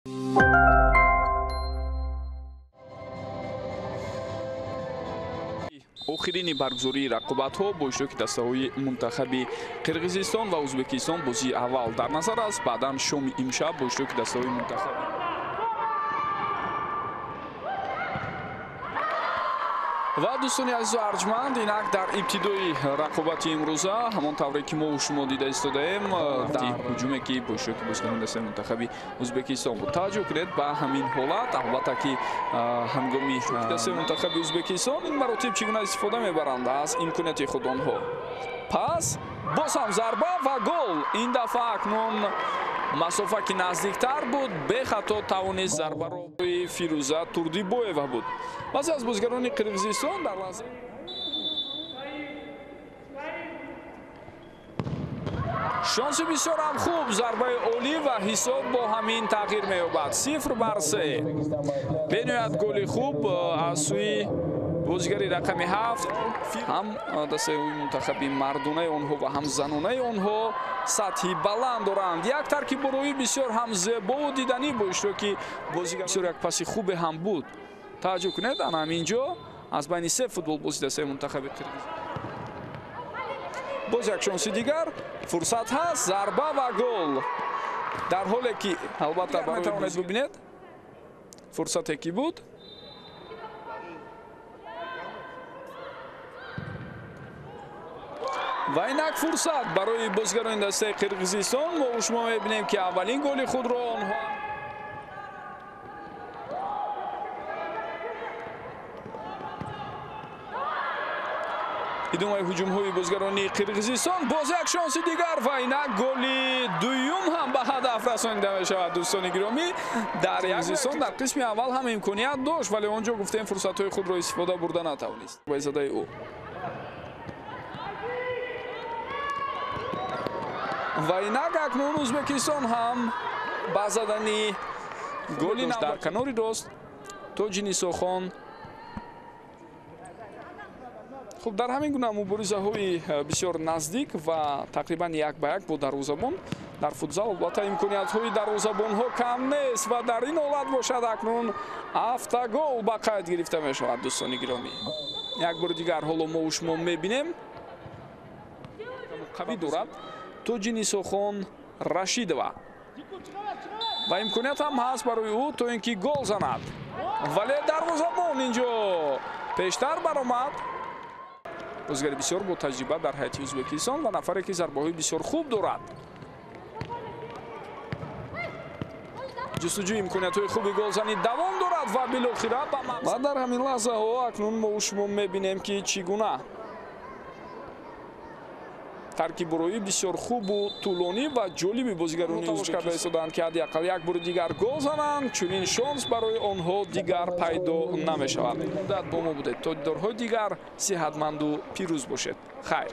Охирини баргузории рақобатҳо бо иштироки дастаҳои мунтахаби Қирғизистон ва Ӯзбекистон бозии аввал дар назар аст. Баъдан шоми имшаб бо иштироки дастаҳои мунтахаби ва дӯстони азизу арҷманд, инак дар ибтидои рақобати имрӯза ҳамон тавре ки мо шумо дида истодаем, дар ҳуҷуме ки бо иштироки бозикунони дастаи мунтахаби Ӯзбекистон буд. Таваҷҷӯҳ кунед ба ҳамин ҳолат. Албатта ки ҳангоми дастаи мунтахаби Ӯзбекистон ин маротиб чӣ гуна истифода мебаранд аз имконияти худ онҳо. Пас боз ҳам зарба ва гол. Ин дафъа акнун масофа ки наздиктар буд, бехато тавонист зарбаро Фирӯза Турдибоева буд. Баъзе аз бозигарони Қирғизистон дар лаҳза шонси бисёр ҳам хуб, зарбаи олӣ ва ҳисоб бо ҳамин тағйир меёбад. 0-3. Бениҳоят голи хуб аз сӯи бозигари рақами 7. Ҳам дастаи мунтахаби мардонаи онҳо ва ҳам занонаи онҳо сатҳи баланд доранд. Як таркиббуроӣ бисёр ҳам зебову диданӣ бо иштироки бозигар бисёр як паси хубе ҳам буд. Таваҷҷӯҳ кунед, ана ҳамин ҷо аз байни се футболбози дастаи мунтахаби Қирғиз. Боз як шонси дигар, фурсат ҳаст, зарба ва гол. Дар ҳоле ки албатта метавонед бибинед фурсате ки буд. Ва инак фурсат барои бозигарони дастаи Қирғизистон. Мо шумо мебинем ки аввалин голи худро онҳо идомаи ҳуҷумҳои бозигарони Қирғизистон. Боз як шонси дигар ва инак голи дуюм ҳам ба ҳадаф расонида мешавад. Дӯстони гиромӣ, дар Қирғизистон дар қисми аввал ҳам имконият дошт, вале он ҷо гуфтем фурсатҳои худро истифода бурда натавонист. Задаи ӯ ва инак акнун Ӯзбекистон ҳам ба задани голи дар канори рост Тоҷи Нисохон. Хуб, дар ҳамин гуна муборизаҳои бисёр наздик ва тақрибан як ба як бо дарвозабон дар футзал албатта имкониятҳои дарвозабонҳо кам нест ва дар ин ҳолат бошад акнун автогол ба қайд гирифта мешавад. Дӯстони гиромӣ, як бори дигар ҳоло мо шумо мебинем қавӣ дорад Тоҷи Нисохон Рашидова ва имконият ҳам ҳаст барои ӯ то ин ки гол занад, вале дарвозабон инҷо пештар баромад. Бозигари бисёр бо таҷриба дар ҳайати Ӯзбекистон ва нафаре ки зарбаҳои бисёр хуб дорад. Ҷустуҷӯи имкониятҳои хуби голзанӣ давом дорад ва билохира ба ва дар ҳамин лаҳзаҳо акнун мо шумо мебинем ки чӣ гуна таркиббуроӣ бисёр хубу тӯлонӣ ва ҷолиби бозигарони талош карда истодаанд ки ҳадди ақал як бори дигар гол зананд. Чунин шонс барои онҳо дигар пайдо намешавад. Муддат бо мо будед. То дидорҳои дигар сиҳатманду пирӯз бошед. Хайр.